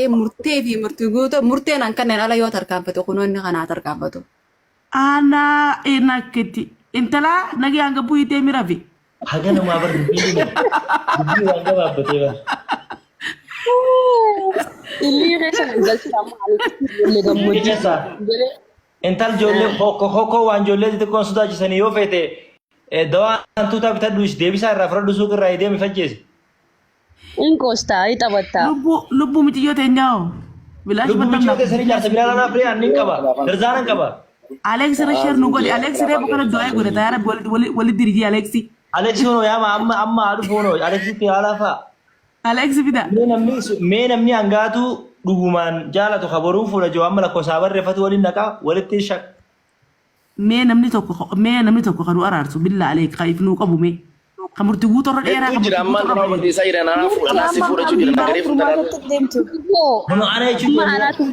taatee murtee fi murtii guutuu murteen an kanneen ala yoo tarkaanfatu kunoo inni kanaa tarkaanfatu. Aanaa eenakketti. Intalaa nagee hanga bu'ii deemi rafi. Haga namaa bar dubbiin dhuma. Dubbii waan gabaabbatee bar. Illii keessa nan galchina amma ani ijoollee Illi gammoojjii keessa jedhee. intal ijoollee hokko hokkoo waan ijoollee xixiqqoon sodaachisanii yoo feete dawaa hantuutaa bitadhu deebisaa irraa fudhadhu suuq irraa deemi fajjeesi. In qoostaa, in taphattaa. Lubbuu lubbuu miciyyoo teenyaa hoo. Bilaash Lubbuu battan michoo teessanii jaarsa biraa lalaaf ree annin qaba. Darzaanan qaba. Alex irra share nu godhi. Alex reefu kana du'aa godhe tayaa rabbi wali wali wali dirjii Alexi. Alex hono yaama amma amma haa dhufu hono Alexitti haala fa'a. Alex fida. Mee namni mee namni hangaatu dhugumaan jaalatu kaboruu fuudha jiru amma lakkoofsa barreeffatu waliin naqa walitti shak Mee namni tokko mee namni tokko kan nu araarsu billaa aleek kan if nuu qabu mee. Kan murti guutorra dheeraa Hedduu kan jira murti ammaan guutorra kanaa bareedu. ogeessaa jira anaa fuudha anaa si Amma fuudha jira amma nagaree fuudha furmaatatti deemtu. Hono ana jechuun Amma anaatu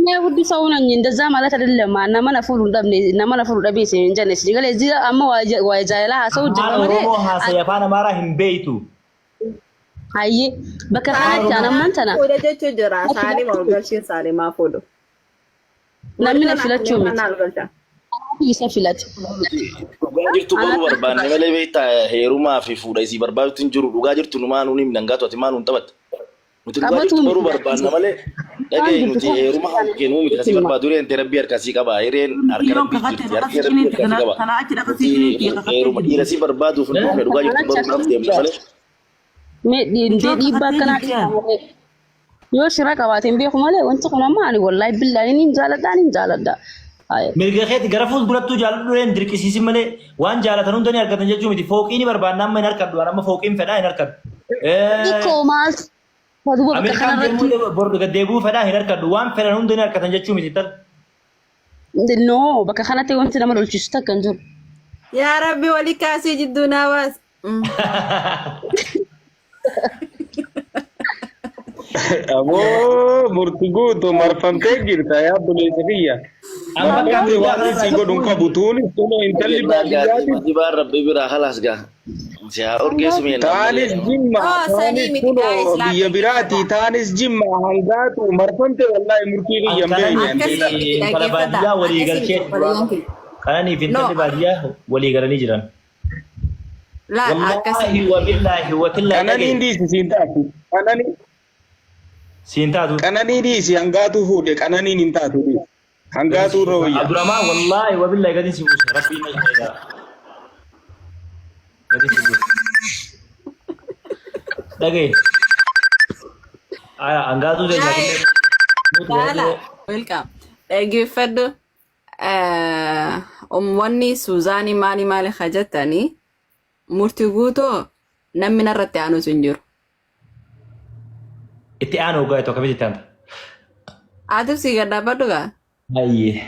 mee hundi ሰው ነኝ እንደዛ ማለት አይደለም። nama na fuudhu hin dhabne nama na fuudhu dhabee isin hin jenne isin galee እዚህ amma waa jaalala haasa'u jira afaan malee Oromoo haasa'e afaan Amaaraa hin beeytu. hayyee bakka kanatti an ammaan tana Fuudha jechuun jira. Saalimaa ol galchiin saalimaa fuudhu. namni na Murtoon filachuu akkuma miti. kanaa ol galcha. Anaatu isa filate. Dhugaa jirtu baruu Anaatu barbaanne malee beektaa heerumaa fi fuudha isii barbaadutti hin jiru. Dhugaa jirtu nu maa nuun himna hangaatu ati maa nuun taphatta. Nuti dhugaa qabatuu jirtu baruu miti. barbaanna malee Waan dhagaye jirtu nuti heeruma kennuu miti kasii barbaadu hireen ta'e rabbii harkaa sii qaba. Hireen harka Miciyyoon rabbii kakatte jirti. dhaqas Harki rabbii ciniitti harkaa sii kana qaba. kana achi dhaqas Nuti ciniitti kakattee heeruma jirti. dhiira sii barbaaduuf hin dhufne dhugaa jirtu Anachi baruudhaaf deemna malee. Mee dhiindee Miciyyoon dhiibbaa kakattee akkanaa jirti dhiibbaa yaa. malee. Yoo shira qabaate hin beeku malee wanti kun amma ani wallaahi billaahi niin jaaladha niin jaaladha. Haye. Mirga keeti gara fuuldurattuu jaaladhu hin dirqisiisin malee waan jaalatan hunda ni argatan jechuu miti. Fooqii ni barbaanna amma hin argadhu. Ani amma fooqiin fedhaa hin argadhu. Xiqqoo maaltu duuba bakka Ameerikaan kanarratti deemuu bor gad deebi'uu fedhaa hin argadhu. Waan fedhan hunda ni argatan jechuu miti. Tal. no bakka kanatti wanti nama lolchisu takka hin jiru. Yaa Rabbi wali kaasii jidduu naa baas. Aboo murti guutu marfamtee jirta yaa obboleessa kiyya. Amma akka Marfamtee Ameerikaa waan kanarraa sii godhu hin qabu tuunis kunoo intalli Jennaan gaatii baadiyyaati. majibaan rabbi biraa halaas gaa. Si haa urgeessu mee Taanis ammallee. jimma Oh, sanii taanis miti kunoo guys laa biyya biraatii dhaggeeffadha. taanis jimma hangaatu marfamte wallaahi murtii kiyya hin beekne Qananii an Akkasii beekta. miti intala dhaggeeffadha. baadiyyaa walii Akkasii miti galchee obboleeyyan kiyya. Qananii fi No, intalli baadiyyaa walii galanii jiran. laa akkasii Wallaahi miti. wabillaahi watillaahi Qananiin dhagaye. dhiisi siin taatu. Qananii Siin taatu. qananii dhiisi hangaatuu fuudhe qananiin hin taatu dhiisi. Gadi Hangaatuu si irra buusa. wayya. Abdurrahmaan wallaahi wabillaahi gadi si buusa. Rabbiin na shahidaa. Gadi si buusa. Dhagaye. Aya hangaatuu teenya Guys, killee. Nuti laala. warri Welcome. Dhaggeeffadhu. Wanni Suuzaanii maali maali hajattanii murtii guutoo namni narratti aanus hin jiru. Itti aanu hoggaa itti akkamitti itti aanta? Ati si gad dhaabbadhu gaa? Baay'ee.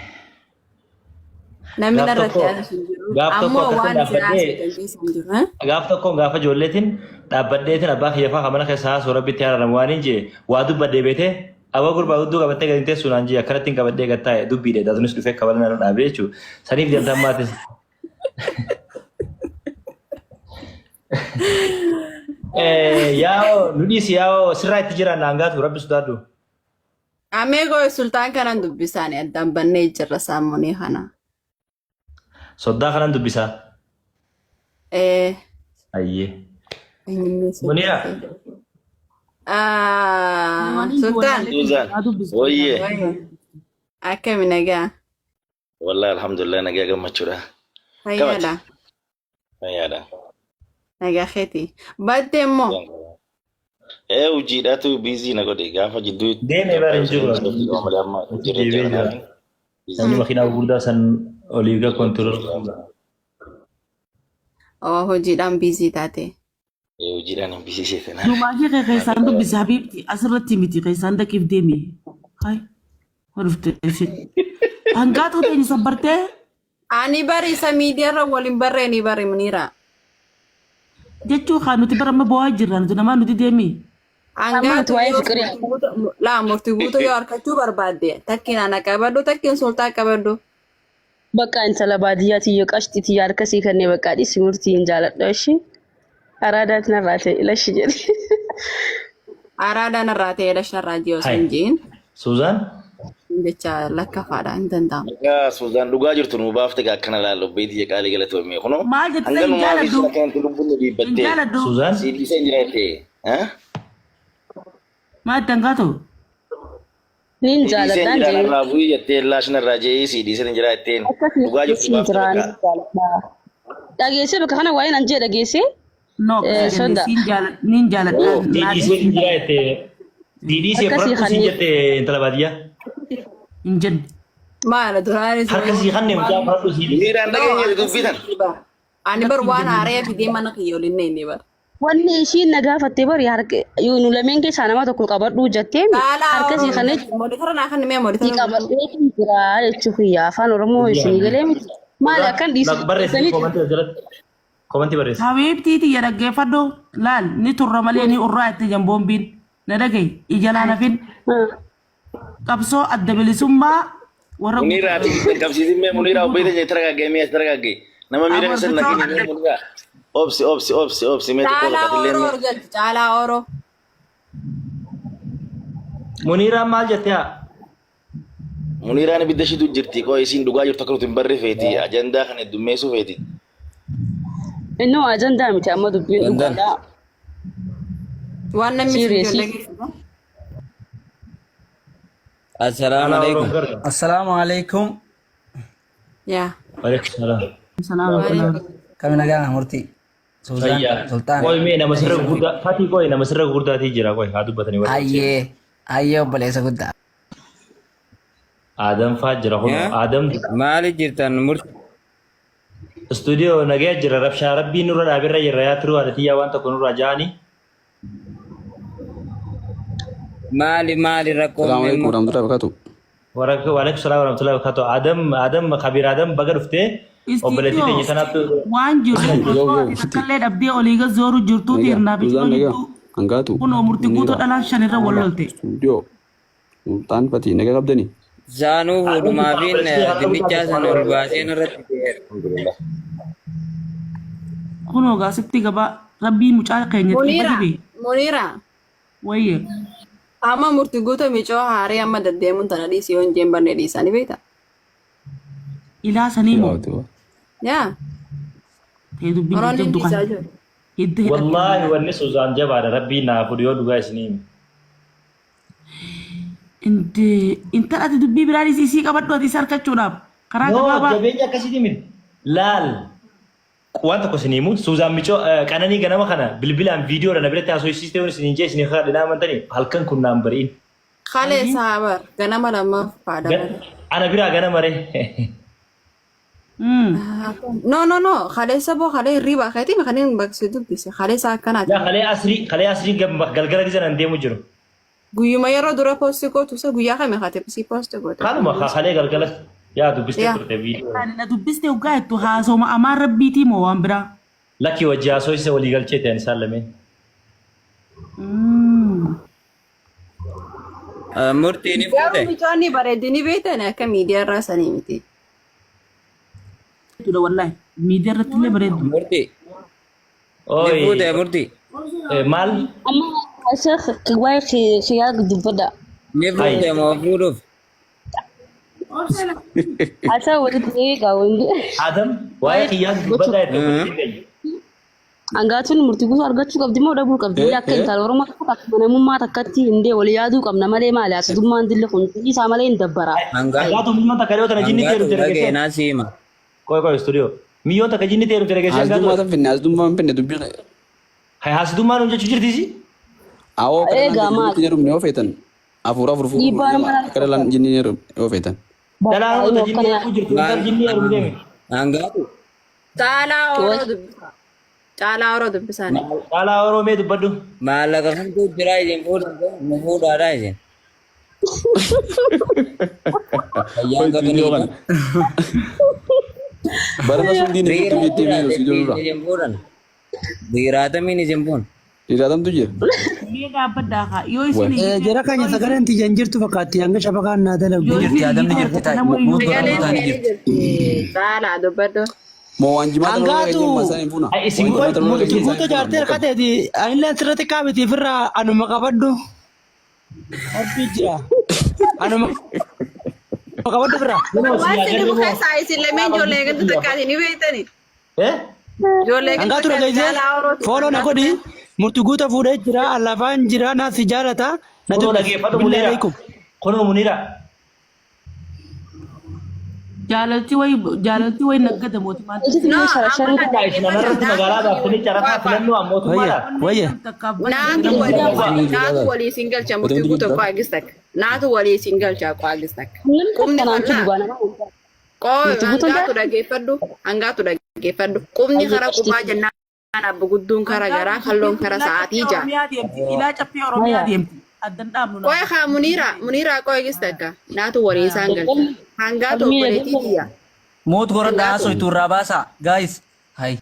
Namni Gaaf narratti tokko aanus hin jiru. gaaf tokko Ammoo akkasin waan isin dhaabbadhee haasoftan keessa hin jiru. eh? gaaf tokko gaafa ijoolleetiin dhaabbadheetiin abbaa kiyya fa'aa mana keessa haasoo rabbitti araaramu waan hin jee waa dubbadhee beetee aboo gurbaa hudduu qabattee gadi hin teessu naan jee akkanatti hin qabadhee gad taa'e dubbiidhe daatunis dhufee kabala naan dhaabee jechuudha. Saniif deemtaan maatis. Yaa'oo nu dhiisi yaa'oo sirraa itti jiraan naan gaatu rabbi sodaadhu. Amee goo sultaan kanan dubbisaani addaan bannee jirra saamunii kana. Soddaa kanan dubbisaa. Eh, Ayyee. eenyummaa Muniira. sultaan. Ah, sultaan. Suuzaan. Wayyee. Akkami nagaa? Wallahi alhamdulillah nagaa gammachuudha. Fayyaadha. Fayyaadha. Nagaa keeti. Baddee immoo Ee hojiidhaatu biizii na godhe gaafa jidduu Deemee bara hin jiru. malee amma jirra Deebee jira. jira. Namni makiinaa gurguddaa san olii ga kontirool godha. oh, hojiidhaan biizii taate. Ee hojiidhaan hin biizii seetana. Duubaashee kee keessaan dubbisi habiibti asirratti miti keessaan dhaqiif deemi. Hai. Horfte ishee. Hangaatuu teenya sabbartee Ani bari isa miidiyaarra waliin barreeni bari Muniira. jechuu kaa nuti bara amma bo'aa jirra nuti namaa nuti deemi. Amma nuti Hangaatu waa'ee yoo fiqirii murtii guutuu laa murtii guutuu yoo harkachuu barbaadde takkiin ana qabadhu takkiin sultaa qabadhu. Bakka intala baadiyyaa tiyya qashxi tiyya harka sii kennee bakka dhisi murtii hin jaaladhu ishii. Araadaatti narraa ta'e ilashi jedhe. Araadaa narraa ta'ee lashnarraa ji'a osoo Hai. hin ji'in Suuzaan? jecha lakkafaadha hin danda'amu. Egaa Suuzaan dhugaa jirtu nu baafte gaa akkana laallu beetii qaalii galatoomee kunoo Maal jette hanga hin numaa fi jaaladhu. akkanatti lubbuun nu Hin dhiibbattee jaaladhu. Suuzaan? si dhiisee hin jiraate. Maal itti hangaatu? Nin Si dhiisee hin jaaladhaan jira jee. narraa bu'ii jettee laashnarraa jee si dhiisee hin jira jetteen Akkasii dhugaa jirtu siin baafte jira nin bakka. jaaladha. Dhageessee bakka kana waa'ee nan jee dhageessee. No, akkasii jenne Soda. siin jaaladha. Nin jaaladha. Si Naa dhiisee hin jira jettee. Si dhiisee Akkasii fudhadhu siin kanneen. jette intala baadiyyaa. Hin jenne. Maala duraanis Harka sii kanne mucaa fudhadhu sii dhiisee. Miiraan No, dhageenye akkasii dubbii tan. miti bar. Ani bar waan haaree fidee mana kiyya waliin inni bar. Wanni ishiin na gaafatte bari harka nu lameen keessaa nama tokko qabadhuu jettee Caalaa harka Oromoo sii kanneen monitora naa kan mee si monitora qabadhee jira jechuu kiyya afaan Oromoo isinii galee miti. Maali akkan dhiisu Barreessi jettanii koomantii jalatti. Koomantii barreessi. Habiibtii tiyya dhaggeeffadhu. Laal ni turra malee ni urraa itti jamboombiin. Na dhagahi ija laanafin qabsoo adda bilisummaa warra Muniraa ati qabsiisin mee Muniraa obbeeta jee taragaggee mee as taragaggee nama miira keessa Aboo naqini mee Muniraa obsi obsi obsi obsi mee xiqqoo Caalaa takkatillee Oromoo mee argalti Caalaa Oromoo. Muniiraan maal jette haa? Muniraan ibidda ishiitu jirti qoo isiin dhugaa jirtu akka nuti hin barre feeti ajandaa kana heddummeessuu feeti. Innoo ajandaa miti amma dubbiin Dandan. dhugaadha. Waan namni si Serious. ijoollee keessa. Assalaamu Caalaa Oromoo alaikum. garga. Assalaamu alaikum. Yaa. Waalaikum salaam. Salaam alaikum. Kami nagaa murtii. Suuzaan Fayyaa. Sultaan. Qoy mee nama sirra gurguddaa fatii qoy nama sirra gurguddaatii jira qoy haa dubbatanii warra Hayyee hayyee obboleessa guddaa. Aadam faa jira kun Eh? Aadam Maali jirtan murtii? istuudiyoo nagaya jira rabshaa rabbii nurra dhaabirra jirra yaa turuu haadha tiyyaa waan tokko nurraa ja'anii Maali maali rakkoon Assalamu alaikum immoo? warahmatullahi wabarakatuh. Waalaikum salaam warahmatullahi wabarakatuh. Adam Adam Kabir Adam baga dhuftee obboleettii Istiitiyoo teenya tanaatu waan jiru Yo osoo yo ati fiti. takkallee dhabdee olii gad zooru jirtuu Naga. dhiirnaa fi Suzan cima naga. jirtuu Hangaatu. kunoo murtii guutuu Munira. dhalaan shanirra wal lolte. Studio. Sultan Fati naga qabdani. Saanuu Adam fuudhumaafiin dinnichaa sana ol baasee irratti ta'eera. Alhamdulillah. Kunoo gaasitti gabaa rabbii mucaa keenya xiyyeeffate Muniira. bee Muniira. wayye. Amma murtii guutuu micoo haaree amma deddeemuun tana dhiisi yoo hin jeen barnee dhiisanii beekta. Ilaa sanii moo Yaa Yaa. ta'e dubbiin Oroon hin jajjabdu dhiisaa kana jiru. hidda hidhatte Wallaahi wallaahi. wanni Suzaan jabaadha rabbii naa fudhu yoo dhugaa isinii hime. Intee intala ati dubbii biraa dhiisii isii qabadhu ati isa harkachuudhaaf karaa No gabaabaa. jabeenya akkasiiti miti. Laal waan tokko isinii himu Suzaan micoo qananii ganama kana bilbilaan viidiyoodhaan na biratti haasofsiistee yoon isiniin jee isinii kadhadhe amantanii halkan kun naan bari'in. Kalee saabar ganama lammaffaadha bar. Ana biraa ganama ree. No no no kaleessa boo kalee hirriibaa keetiin kan inni baqsee dubbise kaleessa akkanaati. Yaa kalee asrii galgala gizan an deemu jiru. Guyyuma yeroo dura poosti gootu isa guyyaa kami haate sii poosti goote. Kanuma kalee galgala yaa dubbistee Yaa. turte viidiyoo. Ani na dubbiste hoggaa jettu haasoma amaan rabbiitii moo waan biraa? Lakki wajji haasoo isa walii galchee ta'an isaan lameen. Murtii ni Garuu fuute. micoonni bareedini beektan akka miidiyaa irraa sanii miti. Jechuudha wallaahi miidiyaa irratti illee bareeddu. Murtii. Ni Oi fuute murtii. maal? Amma sheekh waa'ee khiyaa dubbadha. Ni Hai. fuute moo fuudhuuf? Asaa walitti eegaa wanti. Adam waa'ee kiyyaa dubbadhaa itti obboleettiin keenya. Hangaatuun murtii guutuu argachuu qabdi moo dhabuu qabdi? Malee akka intala Oromoo tokko akka namummaa takkatti hin dee wal yaaduu qabna malee maali asudummaan dilli kun isaa malee hin dabbara. Hangaatu miyoon takka dhiyoo tana jinni Hangaatu ta'e dhufte dhagee naa siima. Qoy qoy studio. Miyoon takka jinni ta'e dhufte dhageessee Haasdummaa hangaatu. tan finne haasdummaa hin finne dubbii. Hai haasdummaan hojjechuu jirtiisi? Awoo akka dhalaan Eegaa maali? jinniitti jedhumne yoo feetan afuura afur fuudhu Dhiibbaa nama akka dhalaan jinni jedhumne yoo feetan. Dhalaan Bakka hunda inni jinni akkana heerumuu jirti. Intal jinni heerumuu deemi. Hangaatu. Caalaa Oromoo dubbisa. Caalaa Oromoo dubbisaan. Caalaa Oromoo mee dubbadhu. Maallaqa kamtu jira isin fuudhan nu fuudhaadha isin. Fayyaan Hoy studio qabanii kana. Barana sun diina jirtu jettee miidhu studio dura. isin fuudhan. Dhiiraatamiin isin fuun. Dhiiraatamtu jira. Mee dhaabbadhaa kaa yoo isin Jara keenya sagaleen tiyyan jirtu fakkaatti hanga shabakaan naa dalagdu. Ni jirti Adamni jirti ta'i. nama Muut godhaa Sagaleen mutaan ni keenya jirti. jirti. Caalaa dubbadhu. Moo waan jimaata lola Hangaatu keenya maasaan hin fuuna. Ay, isin Waan jimaata lola murtii keenya guutuu isaan hin fuuna. jaartee harka teeti anillee sirratti kaabiti ofirraa anuma qabadhu. Rabbi jira. Anuma qabadhu ofirraa. Kunoo si Waan isin agarre dhibu moo? keessaa isin lameen ijoollee ganda takkaati ni beektani. Eh? Ijoollee ganda Hangaatu takkaati dhageessee caalaa horootu. fooloo na godhi murtii guutuu fuudhee jira lafaan jira na si jaalata na Kunoo dubbisi. dhageeffadhu Billaahi Muniira. alaikum. Kunoo Muniira. Jaalalti wayi jaalalti wayi naggada mootummaan. Ijji No, illee amma sharasharuu kana Isin anarratti magaalaa baaftanii carataa filannoo Wayya mootummaadha. wayya. Naatu walii naatu walii isin galcha murtii guutuu qo'aagis takka. Naatu walii isin galcha qo'aagis takka. Namni Qubni takka naan qal'aa. dhugaa nama. Qoo Murtii guutuun hangaatu dhageeffadhu hangaatu dhageeffadhu. Qubni kara qubaa jennaan abba gudduun kara garaa kalloon kara sa'aatii jaa. Oromiyaa deemti. Ilaa caffee Oromiyaa deemti. Addan dhaabnu nama. Qo'ee haa Muniira Muniira qo'eegis takka. Naatu walii isaan galcha. Hangaatu obboleettii tiyya. Moot goradhaa Hangaatu haasoo itti irraa baasaa. Guys. Hai.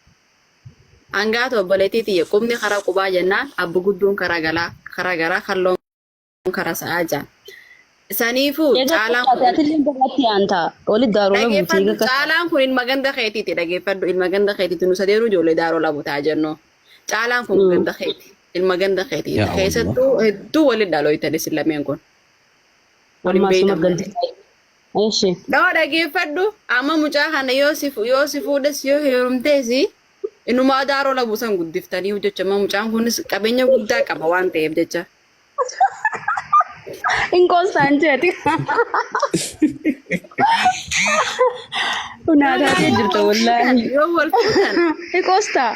hangaatu obboleettii tiyya qubni kara qubaa jennaan abba gudduun kara galaa kara garaa kalloon kara sa'aa jaa. Saniifuu Egaa caalaan kun atillee gabatti aantaa walitti daaroo buutee Dhageeffadhu gaggeessa. caalaan kun ilma ganda keetiiti dhageeffadhu ilma ganda keetiiti nu sadeeruu ijoollee daaroo labu ta'a jennu caalaan kun ganda keeti ilma ganda keetiiti Yaa Allah. keessattuu hedduu waliin dhaloytan isin lameen kun waliin Ammaa suma beeytan galti. malee. Eeshi. Dhawaa dhageeffadhu amma mucaa kana yoo si yoo si fuudhes yoo heerumtees inumaa daaroo labu san guddiftanii jecha amma mucaan kunis qabeenya guddaa qaba waan ta'eef jecha. Inkoostaan jeeti. Hunaa taatee jirta wallaahi. Yoo wal fuutan Inkoostaa.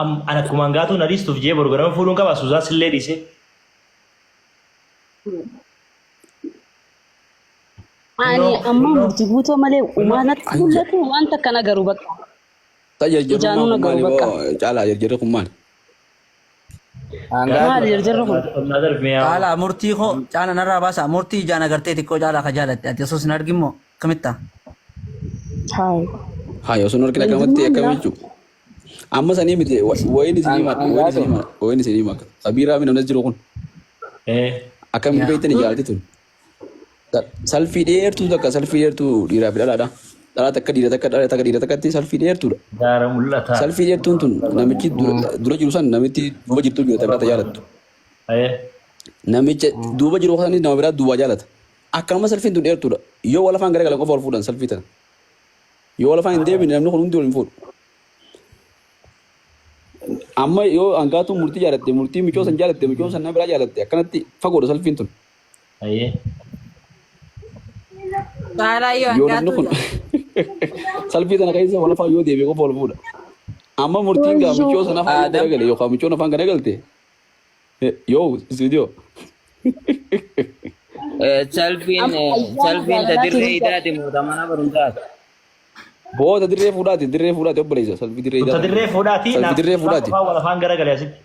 An akkuma hangaatuu na dhiistuuf jee boru ganama fuudhuun qaba Suzaan sillee dhiisee. Ani amma murtii guutuu malee uumaa natti mul'atu wanta akkana garuu bakka. Ta Ijaanuu jarjarrummaa na kun garuu maali bakka. boo caalaa jarjarri kun maali? Maali jarjarri kun? Onnaa darbe yaa. Caalaa murtii koo caala narraa baasaa. Murtii ijaan agartee xiqqoo caalaa ka jaalatte. Ati osoo sin argin moo kamitta? Hayi. Haa yoo sun harkina akkamatti akkam jechuudha. Amma sanii miti wayin isinii hima wayin isinii hima wayin isinii hima. Kabiiraa mi namni jiru kun Eh. akkamitti beektani jaalati tun. Salfii dheertuu takka salfii dheertuu dhiiraa fi dhalaadha. Dhalaa takka dhiira takka dhalaa takka dhiira takkatti salfii dheertuudha. Gaara mul'ataa. Salfii dheertuun tun namichi dura jiru san namitti duuba jirtu jira biraa jaalattu. Eh. Namicha duuba jiru sanis nama biraa duuba jaalata. Akkanuma salfiin tun dheertuudha. Yoo wal afaan garagalan qofa wal fuudhan salfii tana. Yoo wal afaan hin deebine namni kun hundi wal hin fuudhu. Amma yoo hangaatuun murtii jaalatte murtii micoo san jaalatte micoo san nama biraa jaalatte akkanatti fagoodha salfiin tun. Ayyee. Caalaa yoo Yoo namni hangaatu kun salfii tana keessa wal afaan yoo deebi'e qofa wal fuudha. Amma murtiin gaa micoo san afaan yoo Adam. garagale yookaan micoon afaan garagalte yoo istuudiyoo. Salfiin Amma ayyaana salfiin ta jaalalaatiin dirree idaati moo ta mana barumsaati? Boota dirree fuudhaati dirree fuudhaati obboleessa salfii dirree Ta idaati. dirree fuudhaati. Salfii dirree fuudhaati. Afaan wal afaan garagalee asitti.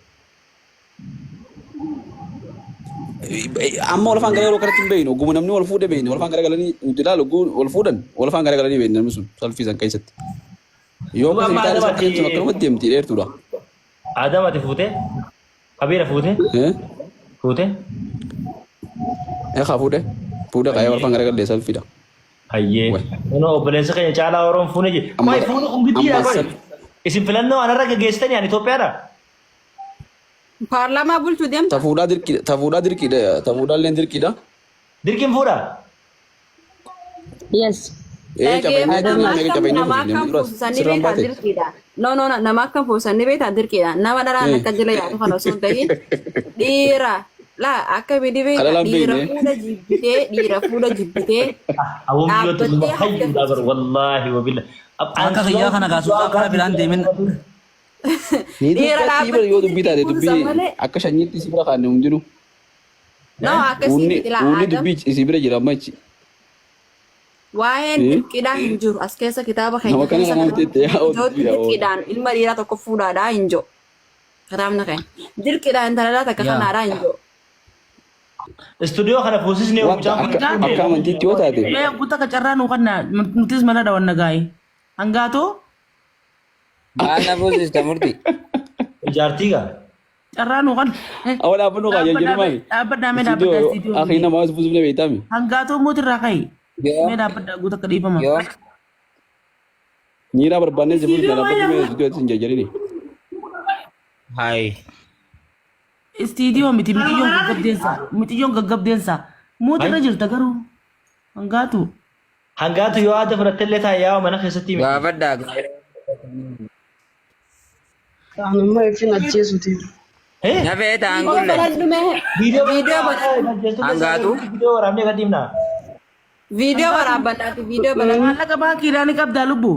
Amma wal afaan garagaluu akkanatti hin beeknu. Ogguma namni wal fuudhe beeknu. Wal afaan garagalanii nuti ilaalu ogguu wal fuudhan wal afaan garagalanii beeknu namni sun salfii san keessatti. Yoo Duuba akkas amma hin taane Adam salfiin sun ati akkanumatti deemti dheertuudha. Adam ati fuutee? Kabiira fuutee? Eh? Fuutee? Eh haa fuudhe. Fuudhe qaayee wal afaan garagalee salfiidha. Hayyee. Wai. Kunoo obboleessa keenya caalaa Oromoon fuune jira. Amma Qoy fuuni kun giddiidha amma qoy. sal Isin filannoo anarra gaggeessitanii ani Itoophiyaadha. Paarlaamaa bulchuu deemta. ta fuudhaa dirqiidha ta fuudhaa dirqiidha ta fuudhaa illee dirqiidha. Dirqiin fuudha. Yes. Ee Dhageeffadhu qabeenyaa nama keenya meeqa akkam qabeenyaa nama fuudhe akkam namni duraas fuusisan ni sirraan beektaa baate. dirqiidha. No no no nama akkam fuusisan ni beektaa dirqiidha. Nama dharaan Eh. akka jala yaadu kana osoo hin ta'in dhiira laa akka midi beektaa Kalalaan dhiira beekne. fuula jibbitee dhiira fuula jibbitee Awwan biyyoota dhaabbattee nama harka hayyuudha bar wallaahi wabilla. Akka kiyyaa kana gaasuusaa karaa biraan deemin. Ni dhiira dubbaatti bara yoo dhaabbattee dubbii taate dirqii fuusisan dubbii malee akka shanyiitti si bira kaanne hundinuu. no akkasii Uunni miti laa uunni Adam dubbii si bira jira amma achi. waa'een Eh? dirqiidhaa hin jiru as keessa kitaaba keenya Nama kana keessa kanaan kitaabni teettee yaa keenya jirutti dubbii yaa dirqiidhaan ilma dhiiraa tokko fuudhaadhaa hin jiru kitaabni keenya dirqiidhaan intala dhalaa takka Yaa. kanaadhaa hin jiru. Istuudiyoo kana fuusisnee Wanta mucaan kun akka akka amantiitti yoo taate Mee guutuu akka carraa nuu kanna nutis mala dhawanna gaa'e. Hangaatoo Maal na fuusista murtii? Ijaartii gaa. carraa nuu kanna. Awa dhaabbannu kaa jarjarri maali? Dhaabbadhaa mee dhaabbadhaa Istuudiyoo istiidiyoo. akhi nama as buusifne beektaami. Hangaatoo mootirraa ka'i. Yoo Mee dhaabbadhaa guutuu akka dhiifama. yoo Niiraa barbaannee si fuudhu Istiidiyoo dhaabbadhu maal mee jedhama? istiidiyoo hin jajjarini. Hayi. Istiidiyoo miti mixiyyoon gaggabdeensa. Mixiyyoon gaggabdeensa. Muuti irra jirta garuu. Hangaatu. Hangaatu yoo aada fudhattellee taa'e yaa'u mana keessatti miti. Gaafadhaa. Anammoo ifin ajjeesuuti. Nafee ta'an Viidiyoo kulle. banadhu mee. Viidiyoo Viidiyoo banadhu. Hangaatu. Viidiyoo waraabnee gad dhiibna. Viidiyoo waraabbannaati. Viidiyoo banadhu. Maallaqa baankiidhaa ni qabdaa lubbu.